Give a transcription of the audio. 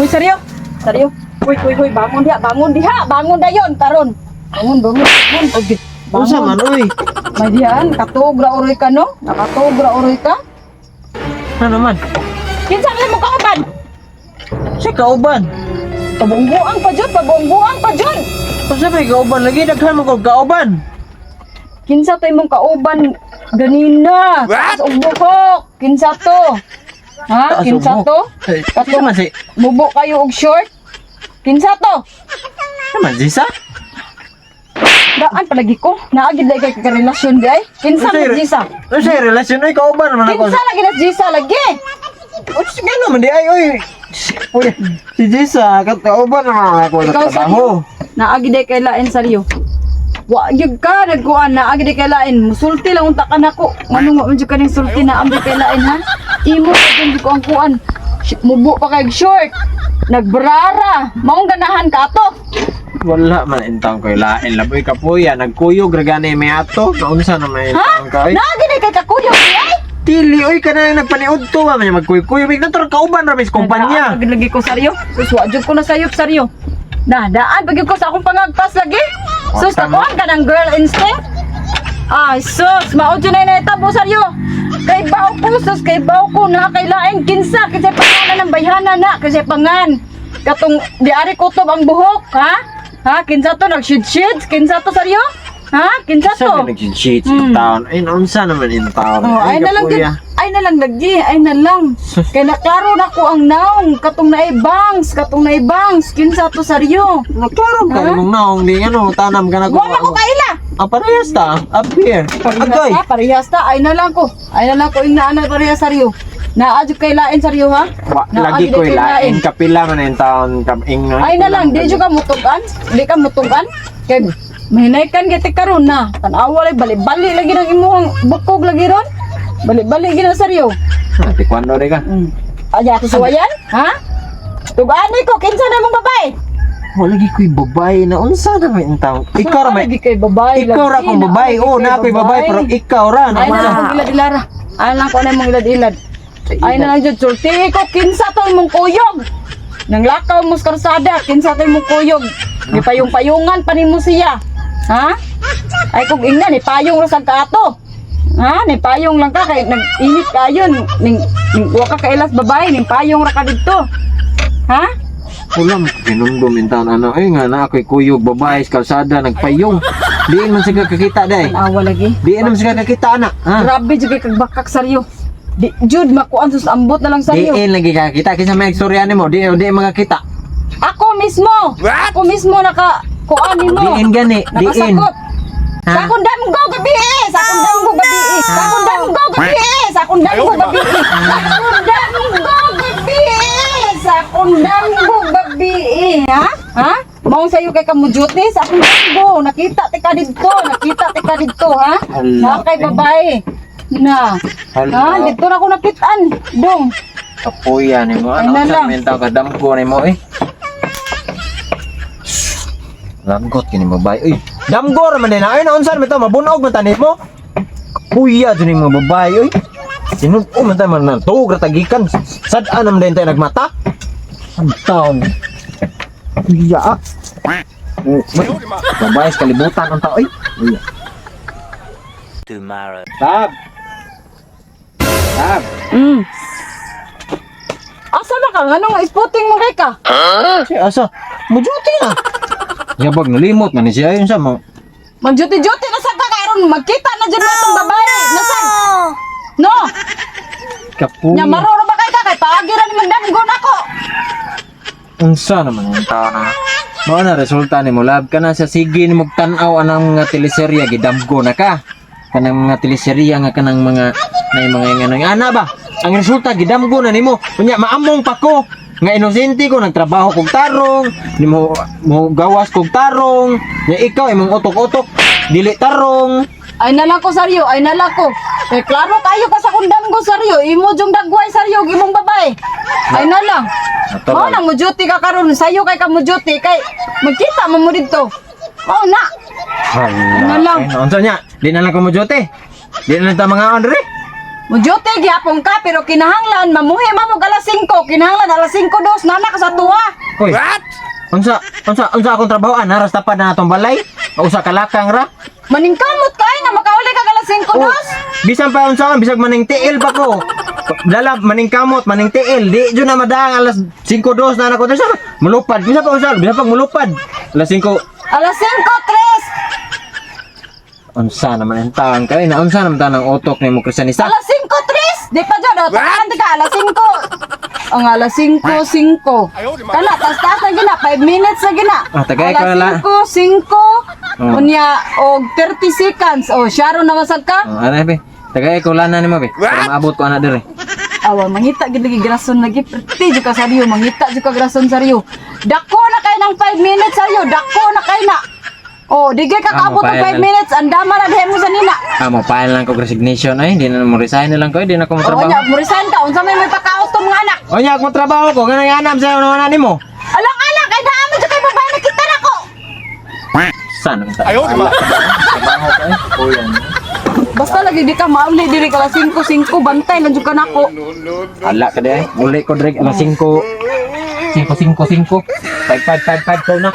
Uy, seryo. Seryo. Uy, uy, uy, bangon diha, bangon dayon karon. Bangon, bangon, bangon. Okay. Unsa man oy? May diyan, katog ra uroy ka, no? Nakatog ra uroy ka. Ano man? Kinsa man mo kauban? Si kauban. Pabungguan pa jud, pabungguan pa jud. Unsa may kauban lagi daghan man kog kauban. Kinsa to imong kauban ganina? Taas og buhok. Kinsa to? Ha? Taas og Kinsa buhok. to? Eh, kinsa man si? Mubo kayo og short? Kinsa to? Kinsa man si sa? Daan palagi ko. Naagid lagi kay karelasyon di ay. Kinsa man Jisa? Unsa relasyon oy kauban man ako? Kinsa lagi na Jisa lagi? Unsa ngano man di ay oy? Uy, si Jisa kat kauban naman ako sa Ikaw trabaho. Naagi day kay lain saryo. Wa gyud ka nagkuan, naagi day kay lain. Musulti lang unta ka nako. Nganong wa man jud kaning sulti na ambi kay lain, ha? Imo pa jud ko ang kuan. Mubo pa kay short. Nagbrara. Maong ganahan ka ato. Wala man intang koy lain laboy kapuya nagkuyog ra gani may ato. Naunsa na man Ha? intang kay? Naagi day kay kakuyog di ay. Dili oy kana nagpaniud to ba man magkuy-kuyog bigla to kauban ra mis kumpanya. Nagdaan lagi ko saryo. Sus, wa jud ko na sayop saryo. Na, daan pag ko sa akong pangagpas lagi. Sus, Tama. nakuan ka ng girl instinct. Ay, sus, mao jud na inahitabo saryo. Kay bao ko, sus, kay bao ko na kay lain kinsa, kinsay pangalan ng bayhana na, kinsay pangan. Katong diari kutob ang buhok, ha? Ha, kinsa to nag-shid-shid? Kinsa to saryo? Ha? Kinsa to? Sa nag-cheat in town. Ay, naunsa naman in town. Oh, ay na lang kapuya. gud. Ay na lang lagi, ay na lang. Kay naklaro na ko ang naong katong naibang's, katong naibang's kinsa to saryo. Naklaro ka Ha? mong naong di ano tanam ka na Wa man ko kaila. Ah, parehas ta. Up here. Agay. Parehas ta, parehas ta. Ay na lang ko. Ay na lang ko ing naana parehas saryo. Naa jud kay lain saryo, ha? Wa, Naa lagi jud ko kay lain kapila man in town kap ing Ay na lang, di jud ka mutugan. Di ka mutugan. Kay mahinay kan giti karon na. Tan-awa lay bali-bali lagi ng imong bukog lagi ron. Bali-bali gina saryo. Ah, Taekwondo di ka. Ay, ako suwayan? Ha? Tugani ko, kinsa na mong babae? Wala lagi ko'y babae na unsa na man in town. Ikaw ra may Lagi kay babae. Ikaw ra lagi, kong babae. naa Oh, lagi na ako'y babae pero ikaw ra na Ay na lang kong ilad-ilara. Ay na lang ko na mong ilad-ilad. Ay na lang jud sulti ko kinsa to imong kuyog. Nang lakaw mo sa karsada, kinsa to imong kuyog. Gipayong-payungan pa nimo siya. Ha? Ay kung ingnan ni payong ra sad ka ato. Ha? Ni payong lang ka kay nag-init kayon. Ning, ning wa ka kailas babae, ning payong ra ka didto. Ha? Wala mo kinundom in town ano eh nga na ako'y kuyog babae sa kalsada nagpayong. Diin man siya kakita day. Awa lagi. Diin man siya kakita ana. Ha? Grabe jud kay kagbakak saryo. Di jud makuan sus ambot na lang saryo. Diin lagi kakita kinsa may istorya nimo, diin diin makakita. Ako mismo. Ako mismo naka kuan nimo. Diin gani, diin. Nakasakop. Ha? Sa akong damgo gabi eh. Sa akong damgo gabi eh. Sa akong damgo gabi eh. Sa akong damgo gabi eh. Sa akong damgo gabi eh. Sa akong damgo gabi eh. Ha? Ha? Maong sayo kay kamujuti sa akong damgo. Nakita ti ka didto. Nakita ti ka didto, ha? Hala, Na kay eh. babae. Na. Hala. Ha? Dito na ako nakitaan. Dong. Kapuya nimo Ay, ano na sa lang. mental ka damgo nimo eh. Damgot kini babae. Uy, damgo ra man din ay naunsa man to mabunog man tanit mo. Kapuya jud ning mga babae oy. Sinud-o man tayo man na tuog ra tagikan. Sad-an naman din tayo nagmata. Ang taon. Kapuya ah. Oh, babae sa kalibutan ang tao oy. Uy. Tomorrow. Tab. Tab. Asa na ka? Anong isputing mo kay ka? Si asa? Mujuti na. Yabag nalimot man ni siya yun sa mo. Magjuti-juti na sa ka karon magkita na jud mo itong babae. Nasaan? No. Kapuya. Nya maro ra ba kay ka kay paagi ra ni magdamgo nako. Unsa naman yung tao na? Mao na resulta ni mo lab ka na sa sige ni magtan-aw anang mga teleserye gidamgo na ka. Kanang mga teleserye nga kanang mga nay mga nga ana ba? Ang resulta gidamgo na nimo. Unya maamong pa ko nga inosente ko nagtrabaho kog tarong, nimo mo gawas kog tarong, nya ikaw imong utok-utok dili tarong. Ay na lang ko saryo, ay na lang ko. Kay klaro kayo ka sa kundam ko saryo, imo jung dagway saryo imong babae. Ay na lang. Natural. Mao nang mo duty ka karon, sayo kay ka mo duty kay magkita mo mo didto. Mao na. Hala. Ano lang? Ay, unsa nya? Di na lang ko mo duty. Di na lang ta mga on diri. Mo-duty gyapon ka pero kinahanglan mamuhi man mo alas 5, kinahanglan alas 5:02 nana ka sa tuwa. Uy. Unsa unsa unsa akong trabaho ana rasta pa na atong balay? Usa ka lakang ra. Maningkamot kay nga makauli ka alas 5:02. Oh, bisan pa unsa man, bisag maning tiil pa ko. Dala maning kamot, maning tiil, di jud na madaang alas 5:02 na nako sa mulupad. Bisan pa unsa, bisan pa mulupad. Alas 5. Alas 5:03. Unsa naman ang taon kay na unsa naman tanang utok nimo, Kristianista? Alas 5:03. Di pa jud, oh, takaan ka alas 5. Ang alas 5:05. Kana tas-tas na gina, 5 minutes na gina. Ah, tagay ka Alas la. 5:05. Oh. Unya og 30 seconds. Oh, sharon na masag ka. Oh, ana be. Tagay ko lana nimo be. Para maabot ko ana dire. Awa, mangita gid lagi grason lagi. Perti jud ka saryo, mangita jud ka grason saryo. Dako na kay ng 5 minutes saryo, dako na kay na. Oh, di gay ka Ah, kaabot og mapayag 5 na. minutes, andama na diha mo sa nila. Ah, mo file lang ko resignation ay, di na mo resign na lang ko, di na ko Oh, motrabaho. nya, mo resign ka, unsa may pakaos tong mga anak? O nya, akong trabaho ko, ganang anam sa una nimo. Alang-alang kay naa mo jud kay babae na kita nako. Saan naman tayo? Trabaho ko eh. Kuyan. Basta lagi di ka mauli diri ka alas 5:05, bantay lang jud ka nako. Ala ka di ay. Uli ko direk alas 5. 5 5 5. 5 5 5 5 ko na.